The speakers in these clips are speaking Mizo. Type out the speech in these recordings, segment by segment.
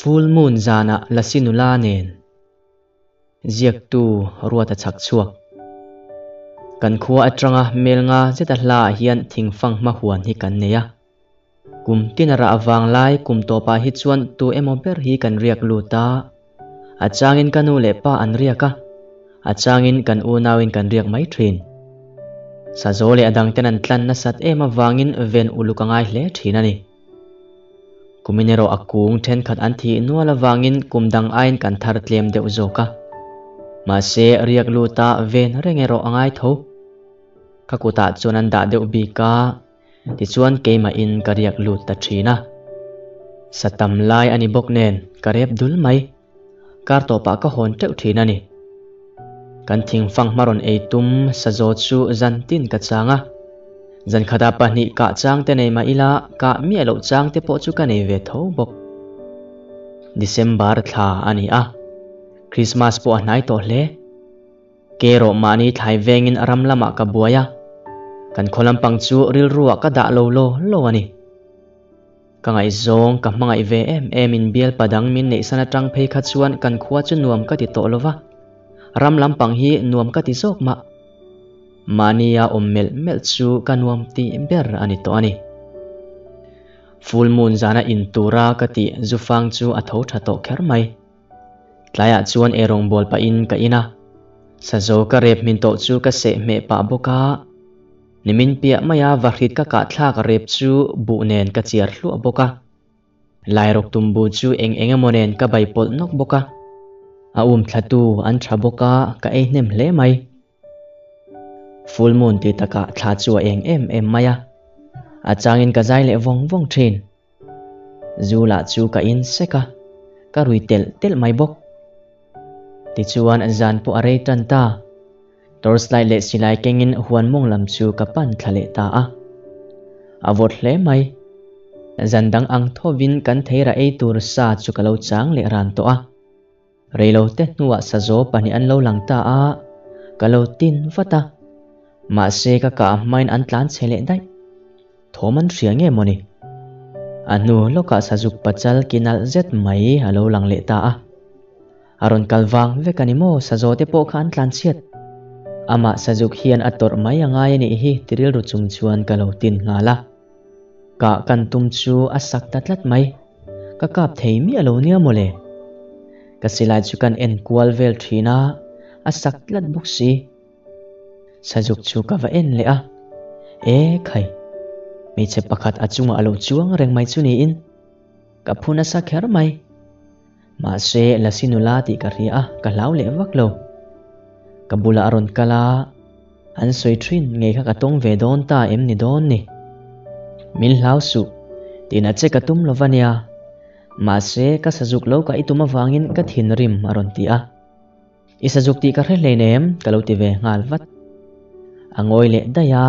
Full moon zanah Lasi nula nen ziaktu Ruata chhak chhuak. Kan khua atanga hmel nga zeta hlaah hian thingfang hma huan hi kan nei a. Kum tin a rah avang lai kum tawpah hi chuan tu emaw ber hi kan riak lut a. A changin ka nu leh pa an riak a, a changin kan unauin kan riak mai thin. Sazaw leh a dangten an tlan nasat em avangin ven uluk a ngai hle thin a ni. Kumin erawh a kung thenkhat an thih nual avangin kum dang aiin kan thar tlem deuh zawk a. Mahse, riak luta ven reng erawh a ngai tho. Ka kutah chuan an dah deuh bik a, tichuan keimahin ka riak lut ta thin a. Sa tam lai a ni bawk nen ka rep dul mai. Kar tawpah ka hawn teuh thin a ni. Kan thingfang hma rawn ei tum sazaw chu zan tin ka chang a. Zan khatah pahnih kah chang te nei mah ila kah miah loh chang te pawh chu ka nei ve tho bawk. December thla a ni a, Christmas pawh a hnai tawh hle. Ke rawh mahni thlai vengin ram lamah ka buai a, kan khaw lampang chu rilruah ka dah lo law law a ni. Ka ngaihzawng ka hmangaih ve em em in bial padang min neihsan atang phei kha chuan kan khua chu nuam ka ti tawh lo va, ram lampang hi nuam ka ti zawk mah. Mahnia awm melh melh chu ka nuam tih ber a ni tawh a ni. Full moon zana in tura ka tih zufang chu a tho tha tawh kher mai. Tlaiah chuan eirawng bawl pahin ka in a, sazo ka rep hmin tawh chu ka seh hmeh pah bawk a. Nimin piah maia vahrit ka kah thlak rep chu buh nen ka chiar hluah bawk a. Lairawk tumbu chu eng eng emaw nen ka bai pawlh nawk bawk a. A um thlatu an tha bawk a, ka ei hnem hle mai. Full moon tih takah thla chu a eng em em mai a. A changin ka zai leh vawng vawng thin. Zu lah chu ka in sek a, ka rui telh telh mai bawk. Tichuan zan pawh a rei tan ta. Torchlight leh silai kengin huan mawng lam chu ka pan thla leh ta a. A vawt hle mai. Zan dang ang thovin kan theira ei tur sa chu ka lo chang leh ran tawh a. Reilote hnuah sazaw pahnih an lo lang ta a, ka lo tin vat a. Mahse ka kah hmain an tlan chhe leh daih. Thawm an hria nge mawni? A hnu lawkah sazuk pachal ki nalh zet mai a lo lang leh ta a. A rawn kal vang vek a ni maw sazaw te pawh kha an tlan chhiat. Amah sazuk hian a tawrh mai a ngai a nih hi ti rilru chung chuan ka lo tin nghal a. Kah kan tum chu a sak ta tlat mai. Ka kap thei miah lo nia mawle. Ka silai chu kan en kual vel thin a, a sak tlat bawk si. Sazuk chu ka va en leh a, E khai, hmeichhe pakhat a chungah a lo chuang reng mai chu niin. Ka phu nasa kher mai. Mahse, Lasi nula tih ka hria a, ka hlau leh vak lo. Ka bulah a rawn kal a, an sawi thin ngei kha ka tawng ve dawn ta em ni dawn ni. Min hlau suh, tiin a che ka tum lo va nia. Mahse, ka sazuk lo ka i tum avangin ka thinrim a rawn ti a. I sazuk tih ka hre hleinem ka lo ti ve nghal vat. A ngawi leh daih a,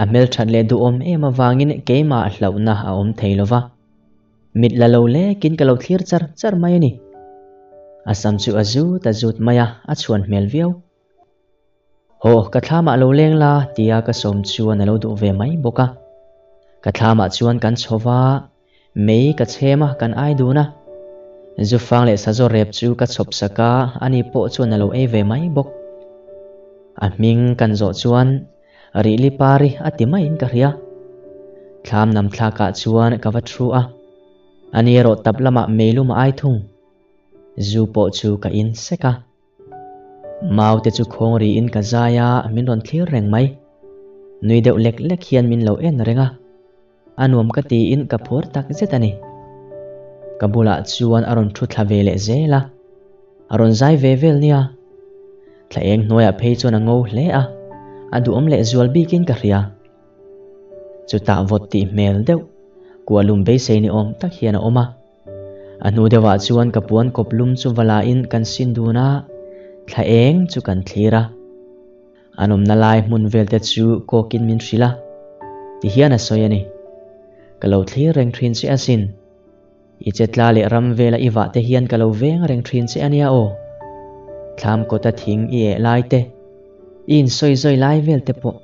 a hmelthat leh duhawm em avangin keimah hlauhna a awm thei lo va. Mit la lo lekin ka lo thlir char char mai a ni. A sam chu a zut a zut mai a, a chhuan hmel viau. Haw, ka thlamah lo leng la tia ka sawm chuan a lo duh ve mai bawk a. Ka thlamah chuan kan chho va, mei ka chhem a, kan ai dun a. Zufang leh sazaw rep chu ka chhawp sak a, ani pawh chuan a lo ei ve mai bawk. A hming kan zawh chuan Rihli pari a ti maiin ka hria. Thlam nam thlakah chuan ka va thu a, ani erawh tap lamah meilum a ai thung. Zu pawh chu ka in sek a. Mau te chu khawng riin ka zai a, min rawn thlir reng mai. Nui deuh lek lek hian min lo en reng a. A nuam ka tiin ka phur tak zet a ni. Ka bulah chuan a rawn thu thla ve leh zel a. A rawn zai ve vel nia. Thla eng hnuaiah phei chuan a ngo hle a, a duhawm leh zual bikin ka hria. Chutah vawt tih hmel deuh, kuahlum beisei ni awm tak hian a awm a. A hnu deuhah chuan ka puan kawp lum chu va lain kan sin dun a, thla eng chu kan thlir a. An awmna lai hmun vel te chu kawkin min hrilh a, ti hian a sawi a ni. Ka lo thlir reng thin che asin. I chetla leh ram vela i vah te hian ka lo veng reng thin che ania aw. Thlam kawta thing i eh lai te, i insawi zawi lai vel te pawh.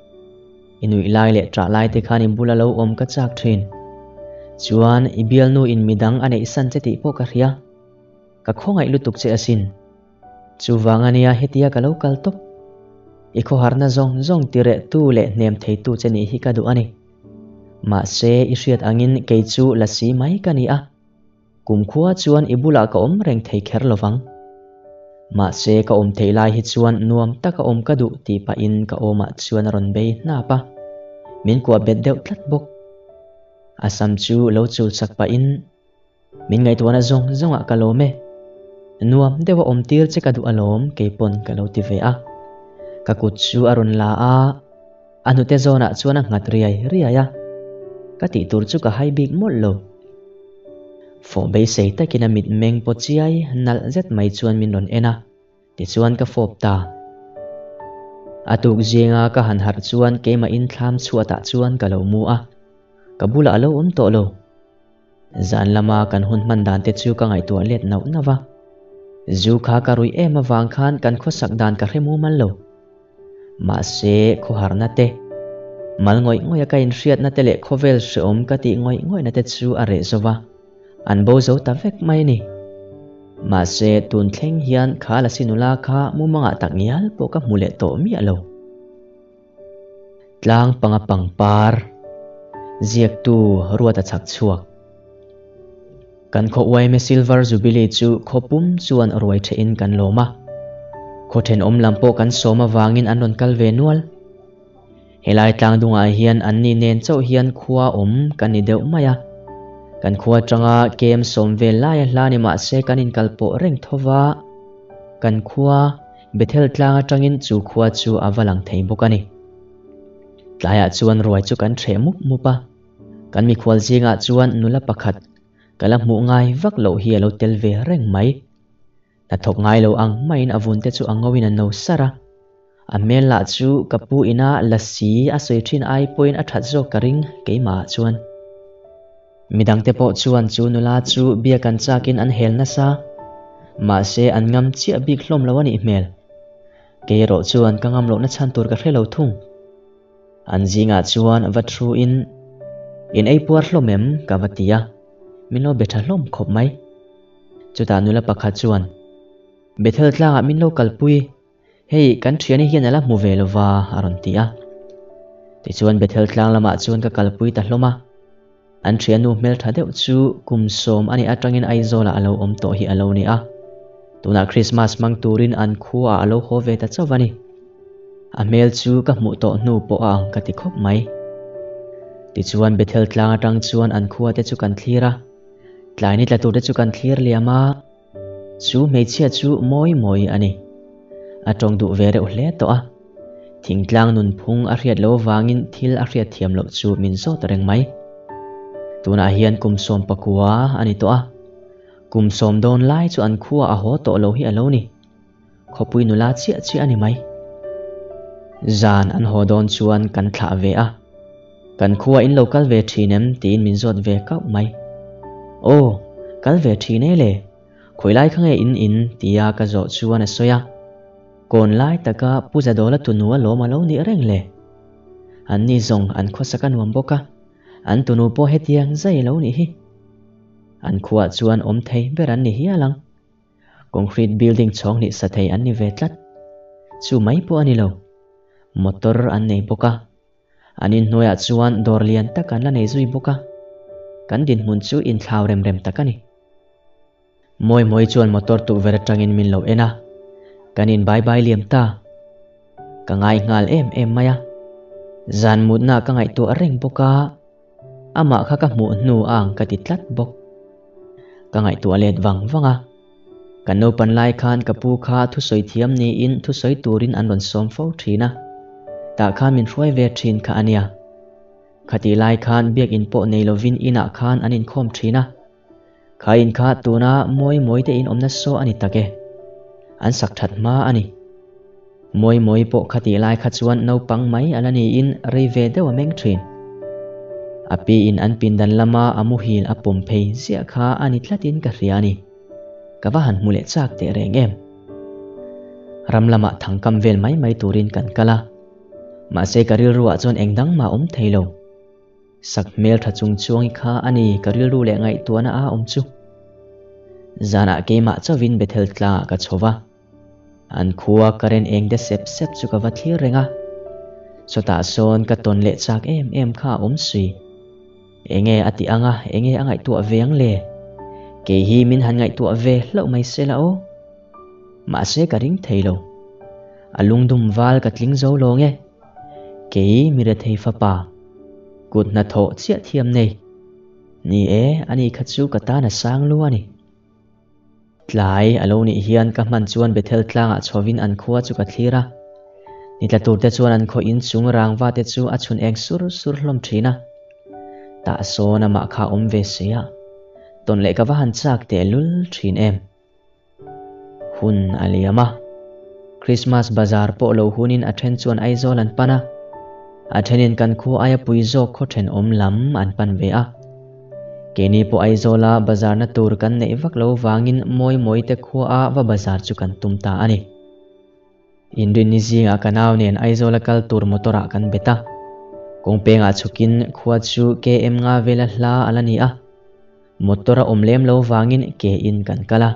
I nuih lai leh ṭah lai te khan i bula lo awm ka chak ṭhin. Chuan i bialnu in midang a neih san che tih pawh ka hria. Ka khawngaih lutuk che asin. Chuvang ania hetia ka lo kal tawp. I khawharna zawng zawng tireh tu leh hnem thei tu che nih hi ka duh a ni. Mahse i hriat angin kei chu lasi mai ka ni a. Kumkhua chuan i bulah ka awm reng thei kher lo vang. Mahse ka awm theih lai hi chuan nuam taka awm ka duh tih pahin ka awmah chuan a rawn bei hnap a, min kuah bet deuh tlat bawk. A sam chu lo chul chak pahin min ngaihtuahna zawng zawngah ka lawm e. Nuam deuha awm tir che ka duh alawm keipawn ka lo ti ve a. Ka kut chu a rawn la a, a hnute zawnah chuan a nghat riai riai a. Ka tih tur chu ka hai bik mawlh lo. Fawh beisei takin a mitmeng paw chiai nalh zet mai chuan min rawn en a, tichuan ka fawp ta. A tuk zinga ka han harh chuan keimah in thlam chhuatah chuan ka lo mu a, ka bulah a lo awm tawh lo. Zan lama kan hun hman dan te chu ka ngaihtuah let nauh nauh a. Zu kha ka ruih em avang khan kan khawsak dan ka hre mumal lo. Mahse, khawharna te, mal ngawih ngawih a ka inhriatna te leh khawvel hreawm ka tih ngawih ngawihna te chu a reh zo va, an bo zo ta vek mai a ni. Mahse, tun thleng hian kha lasi nula kha mumangah tak ngial pawh ka hmu leh tawh miah lo. Tlang panga pangpar, ziaktu ruat a chhak chhuak. Kan khaw uaime Silver Jubilee chu khaw pum chuan ruai thehin kan lawm a. Khaw thenawm lam pawh kan sawm avangin an rawn kal ve nual. Helai tlang dungah hian anni nen chauh hian khua awm kan ni deuh mai a. Kan khua atanga kem sawm vel laia hla ni mah se kan inkal pawh reng tho va. Kan khua Bethel tlang atangin chu khua chu a va lang thei bawk a ni. Tlaiah chuan ruai chu kan hreh mup mup a. Kan mikhual zingah chuan nula pakhat ka la hmuh ngai vak loh hi a lo tel ve reng mai. Hnathawk ngai lo ang maiin a vun te chu a ngoin a no sar a. A hmel lah chu ka pu ina lasi a sawi thin ai pawhin a that zawk ka ring keimahah chuan. Midangte pawh chuan chu nula chu biak an chakin an hel nasa. Mahse an ngam chiah bik hlawm lo a nih hmel. Kei erawh chuan ka ngam lohna chhan tur ka hre lo thung. An zingah chuan va thu in, In ei puar hlawm em? ka va ti a, min lo be tha hlawm khawp mai. Chutah nula pakhat chuan, Bethel tlangah min lo kalpui, hei kan thiani hian a la hmu ve lo va, a rawn ti a. Tichuan Bethel tlang lamah chuan ka kalpui ta hlawm a. An thiannu hmeltha deuh chu kum sawm a nih atangin Aizawlah a lo awm tawh hi a lo ni a. Tunah Christmas hmang turin an khuaah a lo haw ve ta chauh a ni. A hmel chu ka hmuh tawh hnu pawh a ang ka ti khawp mai. Tichuan Bethel tlang atang chuan an khua te chu kan thlir a, tlai ni tla tur te chu kan thlir liam a, Chu hmeichhia chu mawi mawi a ni. A tawng duh ve reuh hle tawh a. Thingtlang nunphung a hriat loh avangin thil a hriat thiam loh chu min zawt reng mai. Tunah hian kum 19 a ni tawh a. Kum sawm dawn lai chu an khua a haw tawh lo hi a lo ni. Khawpui nula chiah chiah a ni mai. Zan an haw dawn chuan kan thlah ve a. Kan khua in lo kal ve thin em tiin min zawt ve kauh mai. Aw, kal ve thin e le, khawi lai kha nge in in tia ka zawh chuan a sawi a. Kawn lai taka Pu Zadawla tunu a lawm a lo nih reng le. An ni zawng an khawsak a nuam bawk a, an tunu pawh hetiang zai a lo nih hi. An khuaah chuan awm thei ber an ni hial ang. Concrete building chhawng hnih sa thei an ni ve tlat. Chu mai pawh a ni lo. Motor an nei bawk a. An inhnuaiah chuan dawr lian tak an la nei zui bawk a, kan dinhmun chu inthlau rem rem tak a ni. Mawi mawi chuan motor tukverh atangin min lo en a, kan in bai bai liam ta. Ka ngai nghal em em mai a, zan mutna ka ngaihtuah reng bawk a, amah kha ka hmuh hnu a ang ka ti tlat bawk. Ka ngaihtuah let vang vang a, kan naupan lai khan ka pu kha thusawi thiam niin thusawi turin an rawn sawm fo thin a, tah khan min hruai ve thin kha a nia. Khatih lai khan biakinn pawh nei lovin inah khan an inkhawm thin a, kha in kha tuna mawi mawi te in awmna saw a ni tak e, an sak that hma a ni. Mawi mawi pawh khatih lai kha chuan naupang mai a la niin rei ve deuh a meng thin. A pi in an pindan lama a muhil a pawm phei ziah kha a ni tlatin ka hria a ni. Ka va han hmu leh chak teh reng em. Ram lamah thangkam vel mai mai turin kan kal a. Mahse ka rilruah chuan eng dang mah awm thei lo. Sak hmel tha chung chuangi kha a ni ka rilru leh ngaihtuahna a awm chu. Zanah keimah chauhin Bethel tlangah ka chho va. An khua current eng de sep sep chu ka va thlir reng a. Chawtah sawn ka tawn leh chak em em kha a awm sui. Enge a tih anga enge a ngaihtuah ve ang le? Kei hi min han ngaihtuah ve hlauh mai se la aw. Mahse ka ring thei lo. A lungdum val ka tling zo lawng e. Kei mi rethei fapa, kut hnathawh chiah thiam nei. Ni e, ani kha chu ka tan a sang lu a ni. Tlai a lo nih hian ka hman chuan Bethel tlangah chhovin an khua chu ka thlir a. Ni tla turte chuan an khaw inchung rangva te chu a chhun eng sur sur hlawm thin a. Tah sawn amah kha awm ve si a, tawn leh ka va han chak tehlul thin em. Hun a liam a, Christmas bazar pawh lo hunin a then chuan Aizawl an pan a, a thenin kan khua aia pui zawk khaw thenawm lam an pan ve a. Keini pawh Aizawla bazarna tur kan neih vak lo vangin mawi mawi te khuaa va bazar chu kan tum ta a ni. Inrinni zingah ka nau nen Aizawla kal tur motor ah kan bet a. Kawngpengah chhukin khua chu KM nga vela hla a la ni a. Motor a awm lem lo vangin ke in kan kal a.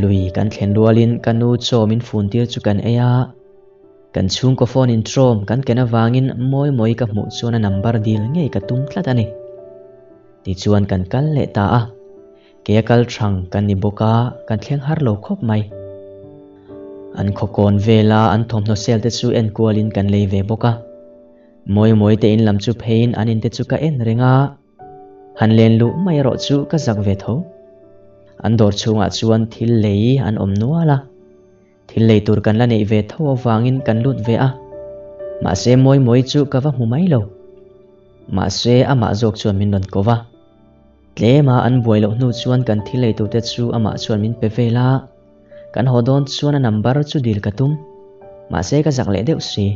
Lui kan thlen rualin ka nu chaw min fun tir chu kan ei a. Kan chhungkaw phone in trawm kan ken avangin mawi mawi ka hmuh chuan a number dil ngei ka tum tlat a ni. Tichuan kan kal leh ta a. Kei a kal thang kan ni bawk a, kan thleng har lo khawp mai. An khawkawn vela an thawmhnaw sel te chu enkualin kan lei ve bawk a. Mawi mawi te in lam chu pheiin an in te chu ka en reng a. Han len luh mai erawh chu ka zak ve tho. An dawr chhungah chuan thil lei an awm nual a. Thil lei tur kan la neih ve tho avangin kan lut ve a. Mahse mawi mawi chu ka va hmu mai lo. Mahse amah zawk chuan min rawn ko va. Tlema an buai loh hnu chuan kan thil lei turte chu amah chuan min pe vel a. Kan haw dawn chuan a number chu dil ka tum. Mahse ka zak leh deuh si.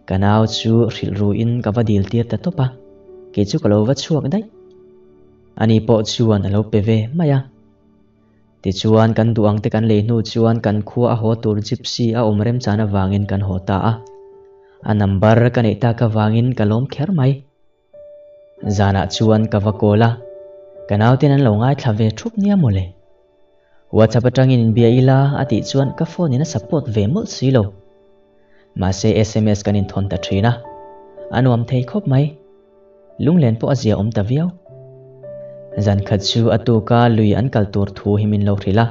Ka nau chu hrilh ruin ka va dil tir ta tawp a, kei chu ka lo va chhuak daih. Ani pawh chuan a lo pe ve mai a. Tichuan kan duh ang te kan lei hnu chuan kan khua a haw tur gypsy a awm remchan avangin kan haw ta a. A number ka neih tak avangin ka lawm kher mai. Zanah chuan ka va call a, ka nauten an lo ngaithla ve thup nia mawle. WhatsApp atangin inbia ila a tih chuan ka phone in a support ve mawlh si lo. Mahse sms kan inthawn ta thin a, a nuam thei khawp mai. Lunglen pawh a zia awm ta viau. Zan khat chu a tuka lui an kal tur thu hi min lo hrilh a.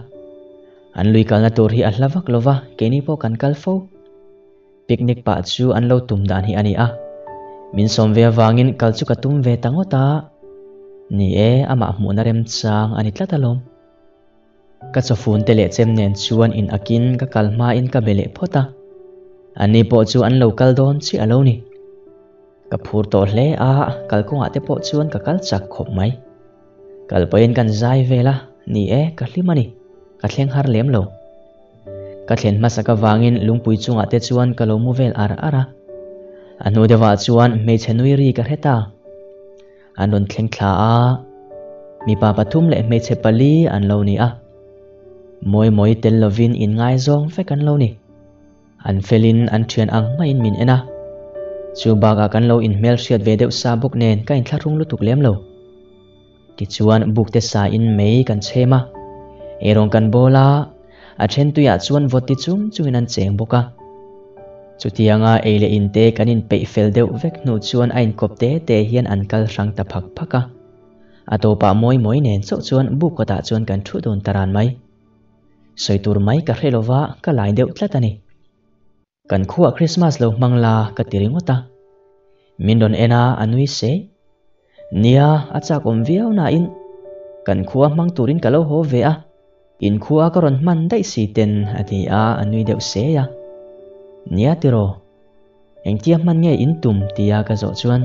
An lui kalna tur hi a hla vak lova, keini pawh kan kal fo. Picnic pah chu an lo tum dan hi a ni a. Min sawm ve avangin kal chu ka tum ve ta ngawt a. Ni e, amah hmuhna remchang a ni tlat alawm. Ka chawfun te leh chem nen chuan in akin ka kal hmain ka be leh phawt a. Anni pawh chu an lo kal dawn chiah a lo ni. Ka phur tawh hle a, kalkawngah te pawh chuan ka kal chak khawp mai. Kal pawhin kan zai vel a, ni e, ka hlim a ni. Ka thleng har lem lo. Ka thlen hmasak avangin lungpui chungah te chuan ka lo mu vel ar ar a. A hnu deuhah chuan hmeichhe nui ri ka hre ta. An rawn thleng thla a, mipa pathum leh hmeichhe pali an lo ni a. Mawi mawi tel lovin inngaizawng vek an lo ni. An felin an thian ang maiin min en a. Chu bakah kan lo inhmelhriat ve deuh sa bawk nen ka inthlahrung lutuk lem lo. Tichuan bukte sa in mei kan chhem a, eirawng kan bawl a, a then tuiah chuan vawt ti chung chungin an cheng bawk a. Chutianga ei leh in te kan inpeih fel deuh vek hnu chuan a inkawp te te hian an kal hrang ta phak phak a. A tawpah mawi mawi nen chauh chuan buk kawtah chuan kan thu dun ta ran mai. Sawi tur mai ka hre lova ka lai deuh tlat a ni. Kan khuah Christmas lo hmang la ka ti ringawt a. Min rawn en a, a nui se. Nia, a chak awm viau nain kan khua hmang turin ka lo haw ve a, in khua ka rawn hman daih si ten a ti a, a nui deuh se a. Nia tiraw, engtia hman nge in tum tia ka zawh chuan,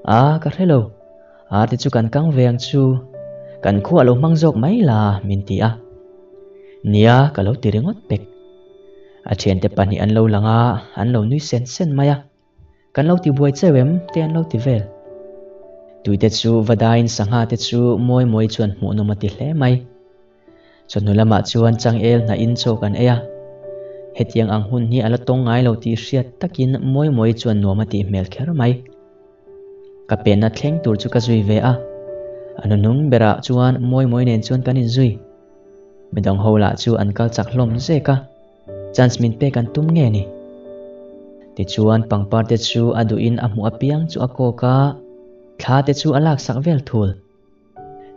A, ka hre lo, ar te chu kan kang ve ang chu, kan khua lo hmang zawk mai la min ti a. Nia, ka lo ti ringawt pek. A thiante pahnih an lo lang a, an lo nui sen sen mai a. Kan lo ti buai cheu em? te an lo ti vel. Tuite chu va daiin sangha te chu mawi mawi chuan hmuhnawm a ti hle mai. Chawhnu lamah chuan changel hnahin chaw kan ei a. Hetiang ang hun hi a la tawng ngai lo tih hriat takin mawi mawi chuan nuam a tih hmel kher mai. Ka penna thleng tur chu ka zui ve a, a hnuhnung berah chuan Mawimawi nen chuan kan inzui. Midang ho lah chu an kal chak hlawm zek a, chance min pek an tum nge ni? Tichuan pangpar te chu a duhin a hmuh apiang chu a kawk a, thla te chu a laksak vel thul.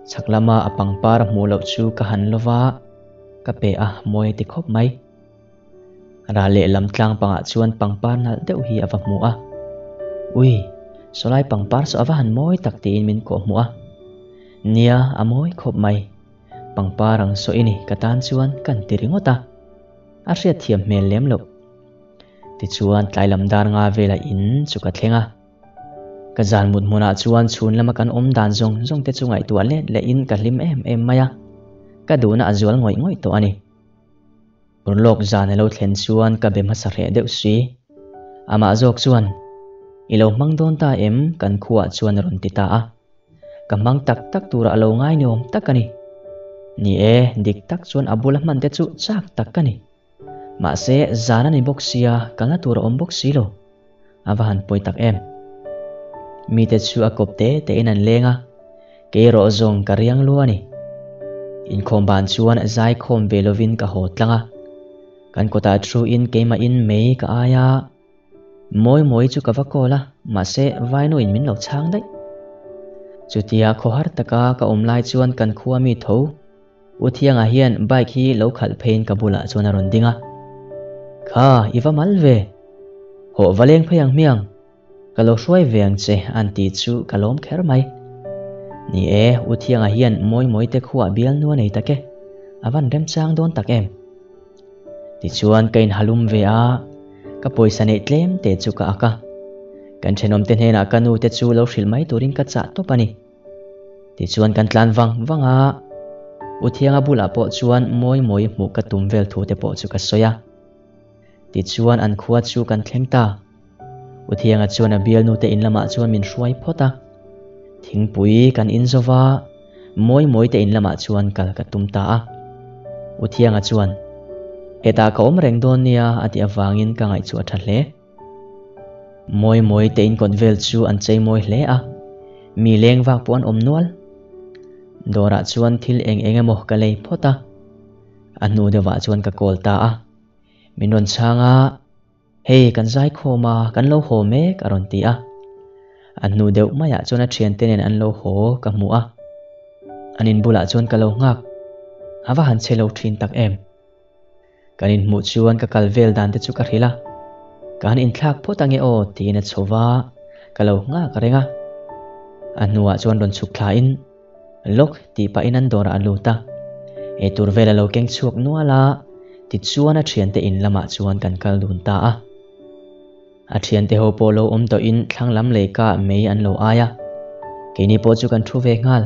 Chhak lama a pangpar a hmuh loh chu ka han lo va, ka pe a mawi a ti khawp mai. Ral lehlam tlang pangah chuan pangpar nalh deuh hi a va hmu a. Ui, sawlai pangpar saw a va han mawi tak tiin min kawh hmuh a. Nia, a mawi khawp mai. Pangpar ang saw i ni ka tan chuan kan ti ringawt a. A hriatthiam hmel lem loh. Tichuan tlai lam dar nga velah in chu ka thleng a. Ka zan mut hmunah chuan chhun lama kan awm dan zawng zawng te chu ngaihtuah let lehin ka hlim em em mai a. Ka duhna a zual ngawih ngawih tawh a ni. Urlawk zan a lo thlen chuan ka be hmasa hreh deuh si. Amah zawk chuan, I lo hmang dawn ta em? kan khuaah chuan a rawn ti ta a. Ka hmang tak tak turah a lo ngai ni awm tak a ni. Ni e, dik tak chuan a bula hman te chu chak tak ka ni. Mahse, zan a ni bawk sia, kalna tur a awm bawk si lo. A va han pawi tak em. Mite chu a kawp te tein an leng a, kei erawh zawng ka riang lu a ni. Inkhawm ban chuan zai khawm ve lovin ka haw tlang a, kan kawtah thu in keimahin mei ka ai a, mawi mawi chu ka va call a, mahse vainu in min lo chhang daih. Chutia khawhar taka ka awm lai chuan kan khua mi tho U Thianga hian bike hi lo khalh pheiin ka bulah chuan a rawn ding a. Kha, i va mal ve. Hawh va leng phei ang hmiang. Ka lo hruai ve ang che an ti chu ka lawm kher mai. Ni e, U Thianga hian Mawimawi te khuah bialnu a nei tak e. A van remchang dawn tak em. Tichuan ka inhalum ve a, ka pawisa neih tlem te chu ka ak a. Kan thenawmte hnenah ka nu te chu lo hrilh mai turin ka chah tawp a ni. Tichuan kan tlan vang vang a, U Thianga bulah pawh chuan mawi mawi hmuh ka tum vel thu te pawh chu ka sawi a. Tichuan an khua chu kan thleng ta. U Thianga chuan a bialnu te in lamah chuan min hruai phawt a. Thingpui kan in zo va, mawi mawi te in lamah chuan kal ka tum ta a. U Thianga chuan, Hetah ka awm reng dawn nia a tih avangin ka ngaih chu a tha hle. Mawi mawi te in kawt vel chu an chei mawi hle a, mi leng vak pawh an awm nual. Dawrah chuan thil eng eng emaw ka lei phawt a, a hnu deuhah chuan ka call ta a. Min rawn chhang a, Hei kan zai khawm a, kan lo haw mek a rawn ti a. A hnu deuh maiah chuan a thiante nen an lo haw ka hmu a, an in bulah chuan ka lo nghak. A va han che lo thin tak em. Kan inhmuh chuan ka kal vel dan te chu ka hrilh a, ka han inthlak phawt ange aw tiin a chho va, ka lo nghak reng a. A hnuah chuan rawn chhuk thlain, Lawk tih pahin an dawrah a lut a, eitur vel a lo keng chhuak nual a, tichuan a thiante in lamah chuan kan kal dun ta a. A thiante ho pawh lo awm tawhin thlang lam leika mei an lo ai a, keini pawh chu kan thu ve nghal.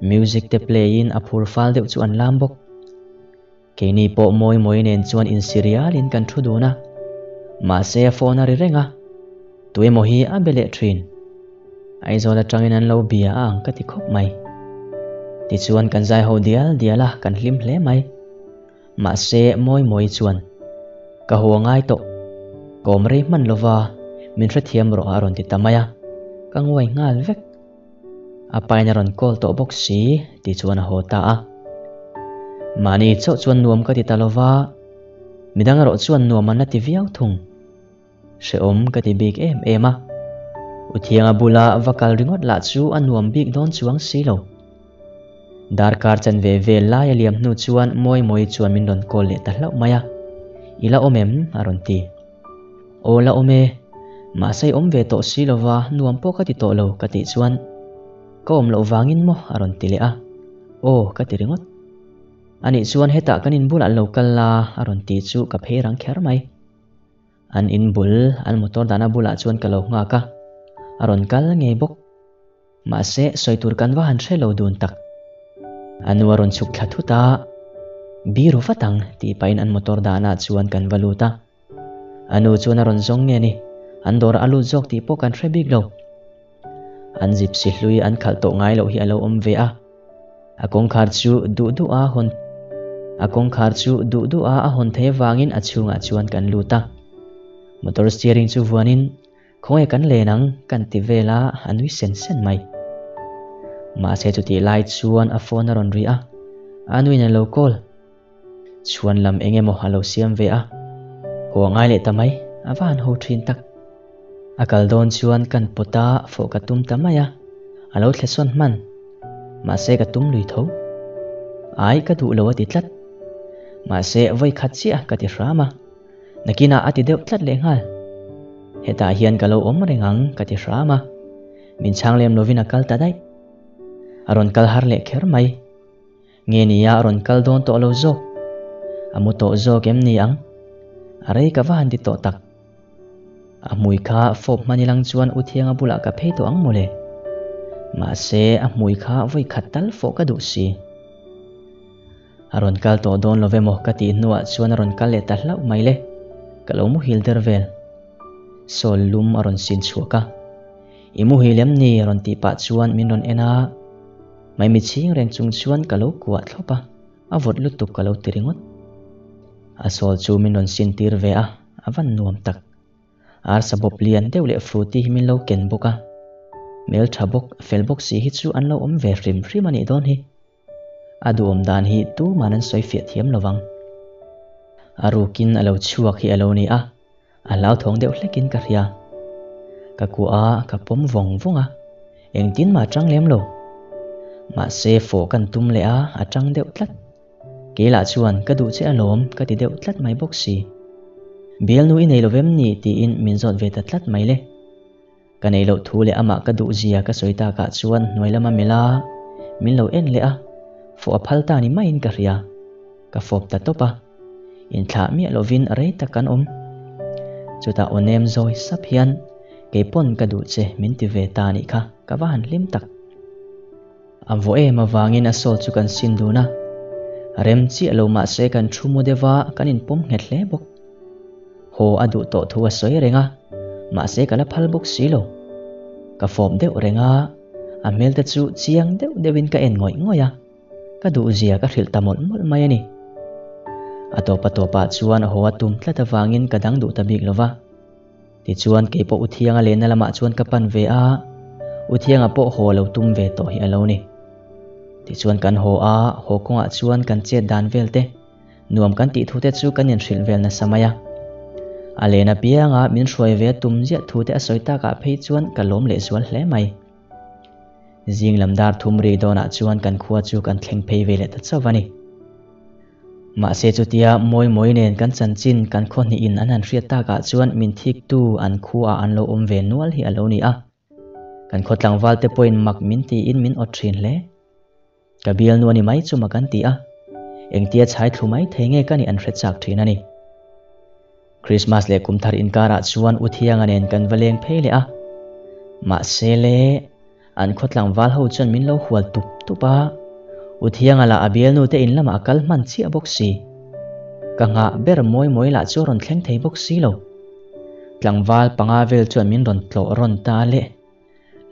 Music te play in a phur fal deuh chu an lam bawk. Keini pawh mawi mawi nen chuan insi rialin kan thu dun a, mahse a phone a ri reng a, tuemaw hi a be leh thin. Aizawl atangin an lo bia a ang ka ti khawp mai. Tichuan kan zai ho dial dial a, kan hlim hle mai. Mahse mawi mawi chuan, Ka haw ngai tawh, ka awm rei hman lova, min hrethiam rawh a rawn ti ta mai a, ka nguai nghal vek. A pain a rawn call tawh bawk si tih chuan a haw ta a. Mahni chauh chuan nuam ka ti ta lo va, midang erawh chuan nuam an la ti viau thung. Hrehawm ka ti bik em em a. U Thianga bula va kal ringawt lah chu a nuam bik dawn chuang si lo. Darkar chanve vel lai a liam hnu chuan Mawi Mawi chuan min rawn call leh ta hlauh mai a. I la awm em? a rawn ti. Aw la awm e, mahse i awm ve tawh si lova nuam pawh ka ti tawh lo ka tih chuan ka awm loh vangin maw a rawn ti leh a, aw ka ti ringawt. Anih chuan hetah kan inbulah lo kal la a rawn ti chu ka phei rang kher mai. An inbul, an motor dahna bulah chuan ka lo nghak a, a rawn kal ngei bawk. Mahse, sawi tur kan va han hre lo dun tak. A nu a rawn chhuk thla thut a, Biru vat ang, tih pahin an motor dahna chuan kan va lut a. A nu chuan a rawn zawng nge ni, an dawrah a lut zawk tih pawh kan hre bik lo. An zipsi hlui an khalh tawh ngai loh hi a lo awm ve a. A kawngkhar chu duh duh a hawn A kawngkhar chu duh duh a a hawn thei avangin a chhungah chuan kan lut a. Motor steering chu vuanin. Khawnge kan len ang kan ti vel a, a nui sen sen mai. Mahse chutih lai chuan a phone a rawn ri a, a nuin a lo call. Chhuan lam eng emaw a lo siam ve a, haw a ngai leh ta mai, a va han ho thin tak. A kal dawn chuan kan pawt a, fawh ka tum ta mai a, a lo thle sawn hman. Mahse ka tum lui tho. Ai ka duh lo a ti tlat. Mahse vawi khat chiah ka ti hram a. Nakinah a ti deuh tlat leh nghal. Hetah hian ka lo awm reng ang ka ti hram a, min chhang lem lovin a kal ta daih. A rawn kal har leh kher mai. Nge nia a rawn kal dawn tawh lo zawk? A mu tawh zawk em ni ang? A rei ka va han ti tawh tak. A hmui kha fawp hman ilang chuan U Thianga bulah ka phei tawh ang mawle. Mahse a hmui kha vawi khat tal fawh ka duh si. A rawn kal tawh dawn lo emaw ka tih hnuah chuan a rawn kal leh ta hlauh mai le. Ka lo muhil der vel. Sawl lum a rawn sin chhuak a. I muhil em ni? rawn tih pah chuan min rawn en a. Maimi chhing reng chung chuan ka lo kuah thlawp a, a vawt lutuk ka lo ti ringawt. A sawl chu min rawn sin tir ve a, a van nuam tak. Arsa bawp lian deuh leh Fruity hi min lo ken bawk a. Hmeltha bawk, fel bawk si hi chu an lo awm ve hrim hrim a nih dawn hi. A duhawm dan hi tuman an sawi fiah thiam lo vang. A rukin a lo chhuak hi a lo ni a, a hlauthawng deuh hlekin ka hria. Ka kuah a, ka pawm vawng vawng a, engtin mah a chang lem lo. Mahse fawh kan tum leh a, a chang deuh tlat. Kei lah chuan ka duh che alawm ka ti deuh tlat mai bawk si. Bialnu i nei lo vem ni tiin min zawt ve ta tlat mai le. Ka neih loh thu leh amah ka duh zia ka sawi takah chuan hnuai lama melh a, min lo en leh a, fawh a phal ta ni maiin ka hria. Ka fawp ta tawp a, inthlah miah lovin rei tak kan awm. Chutah aw nem zawi sap hian, Kei pawn ka duh che min ti ve ta nih kha, ka va han hlim tak. A vaw em avangin a sawl chu kan sin dun a, rem chiah lo mahse kan thu mu deuh a, kan inpawm nghet hle bawk. Haw a duh tawh thu a sawi reng a, mahse ka la phal bawk si lo. Ka fawp deuh reng a, a hmel te chu chiang deuh deuhin ka en ngawih ngawih a, ka duhzia ka hrilh ta mawlh mawlh mai a ni. A tawpa tawpah chuan haw a tum tlat avangin ka dang duh ta bik lo va. Tichuan kei pawh Uthianga lehna lamah chuan ka pan ve a, Uthianga pawh haw lo tum ve tawh hi a lo ni. Tichuan kan haw a, haw kawngah chuan kan chet dan vel te, nuam kan tih thu te chu kan inhrilh vel nasa mai a. A lehna pianga min hruai ve a tum ziah thu te a sawi takah phei chuan ka lawm lehzual hle mai. Zing lam dar thum ri dawnah chuan kan khua chu kan thleng phei ve leh ta chauh a ni. Mahse chutia mawi mawi nen kan chanchin kan khaw hnihin an han hriat takah chuan min thiktu an khuaah an lo awm ve nual hi a lo ni a. Kan khaw tlangval te pawhin mak min tiin min awt thin hle. Ka bialnu a ni mai chu mak an ti a, engtia chhai thlu mai thei nge ka nih an hre chak thin a ni. Krismas leh kum thar inkarah chuan U Thianga nen kan va leng phei leh a. Mahse le, an khaw tlangval ho chuan min lo hual tup tup a. U Thianga lah a bialnu te in lamah a kal hman chiah bawk si. Ka nghah ber mawi mawi lah chu a rawn thleng thei bawk si lo. Tlangval panga vel chuan min rawn tlawh rawn ta le.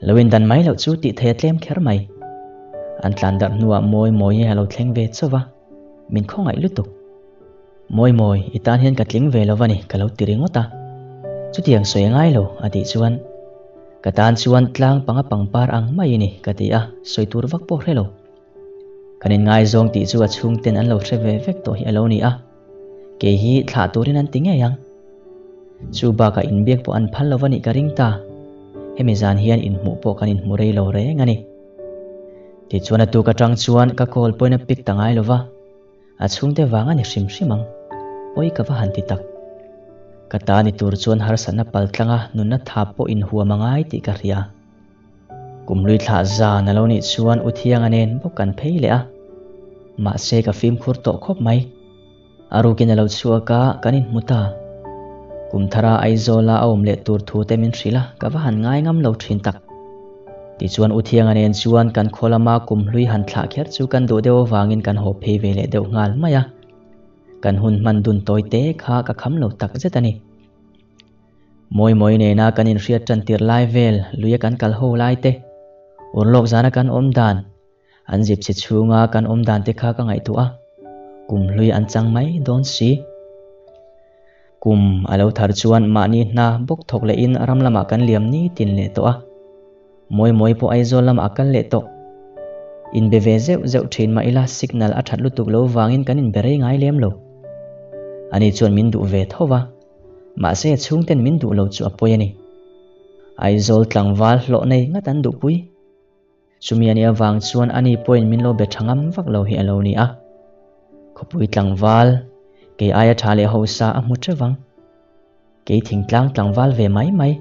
Lo indan mai loh chu tih thei a tlem kher mai. An tlan darh hnuah mawi mawi a lo thleng ve chauh va, min khawngaih lutuk. Mawi mawi, i tan hian ka tling ve lo va ni, ka lo ti ringawt a. Chutiang sawi a ngai lo, a tih chuan, Ka tan chuan tlang panga pangpar ang mai i ni, ka ti a, sawi tur vak pawh hre lo. Kan inngaizawng tih chu a chhungten an lo hre ve vek tawh hi a lo ni a, kei hi thlah turin an ti ngei ang. Chu bakah inbiak pawh an phal lo va nih ka ring ta. Hemi zan hian inhmuh pawh kan inhmu rei lo reng a ni. Tichuan a tuk atang chuan ka call pawhin a pick ta ngai lo va, a chhungte vang a ni hrim hrim ang. Pawi ka va han ti tak. Ka ta ni tur chuan harsatna paltlanga nunna tha pawh inhuam a ngai tih ka hria. Kum lui thlah zan a lo nih chuan U Thianga nen bawk kan phei leh a, mahse ka fimkhur tawh khawp mai. A rukin a lo chhuak a, kan inhmu ta. Kum thara Aizawla a awm leh tur thu te min hrilh a, ka va han ngai ngam lo thin tak. Tichuan U Thianga nen chuan kan khaw lama kum hlui han thlah kher chu kan duh deuh avangin kan haw phei ve leh deuh nghal mai a. Kan hun hman dun tawi te kha ka kham lo tak zet a ni. Mawi mawi nena kan inhriat tan tirh lai vel luia kan kal ho lai te, urlawk zana kan awm dan, an zipchhe chhunga kan awm dan te kha ka ngaihtuah a, kum hlui an chang mai dawn si. Kum a lo thar chuan mahni hna bawk thawk lehin ram lamah kan liam nitin leh tawh a. Mawi mawi pawh Aizawl lamah a kal leh tawh. Inbe ve zeuh zeuh thin mah ila signal a that lutuk lo vangin kan inbe rei ngai lem lo. Ani chuan min duh ve tho va, mahse chhungten min duh lo chu a pawi a ni. Aizawl tlangval hlawh nei ngat an duhpui. Chumi a nih avang chuan ani pawhin min lo be tha ngam vak lo hi a lo ni a. Khawpui tlangval, kei aia tha leh hausa a hmu teuh vang. Kei thingtlang tlangval ve mai mai.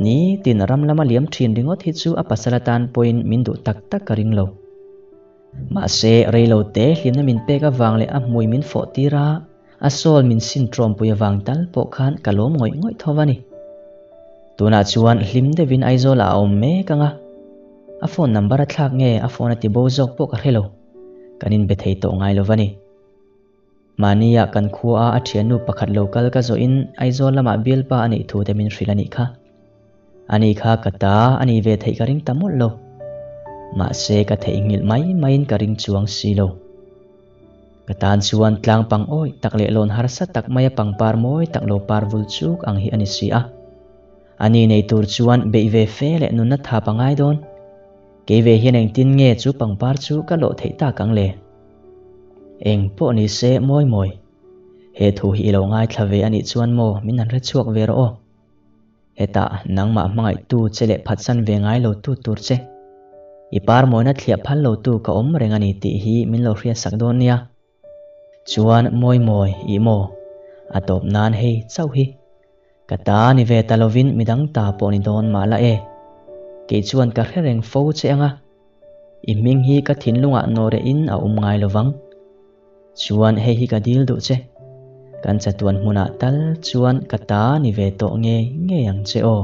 Nitin ram lama liam thin ringawt hi chu a pasal atan pawhin min duh tak tak ka ring lo. Mahse, reilo te hlimna min pek avang leh a hmui min fawh tir a, a sawl min sin tawmpui avang tal pawh khan ka lawm ngawih ngawih tho a ni. Tunah chuan hlim deuhin Aizawlah a awm mek ang a, a phone number a thlak nge a phone a ti bo zawk pawh ka hre lo, kan inbe thei tawh ngai lo va ni. Mahnia kan khua a thiannu pakhat lo kal ka zawhin Aizawl lamah bialpa a neih thu te min hrilh a nih kha. Ani kha ka ta a nih ve theih ka ring ta mawlh lo. Mahse ka theihnghilh mai maiin ka ring chuang si lo. Ka tan chuan tlang pang awih tak leh lawn harsa tak maia pangpar mawi tak lo par vul chuk ang hi a ni si a. Ani nei tur chuan beih ve fe leh nunna thap a ngai dawn. Kei ve hian engtin nge chu pangpar chu ka lawh theih tak ang le? Eng pawh ni se mawi mawi. He thu hi i lo ngaithla ve a nih chuan maw min han hre chhuak ve rawh aw. Hetah nangmah hmangaihtu che leh phatsan ve ngai lo tu tur che. I par mawina thliah phal lo tu ka awm reng a ni tih hi min lo hriatsak dawn nia. Chuan mawi mawi ih maw? A tawp nan hei chauh hi. Ka ta ni ve ta lovin midang ta pawh ni dawn mah la e. Kei chuan ka hre reng fo che ang a. I hming hi ka thinlungah nawrehin a awm ngai lovang. Chuan hei hi ka dil duh che. Kan chatuan hmunah tal chuan ka ta ni ve tawh ngei ngei ang che aw.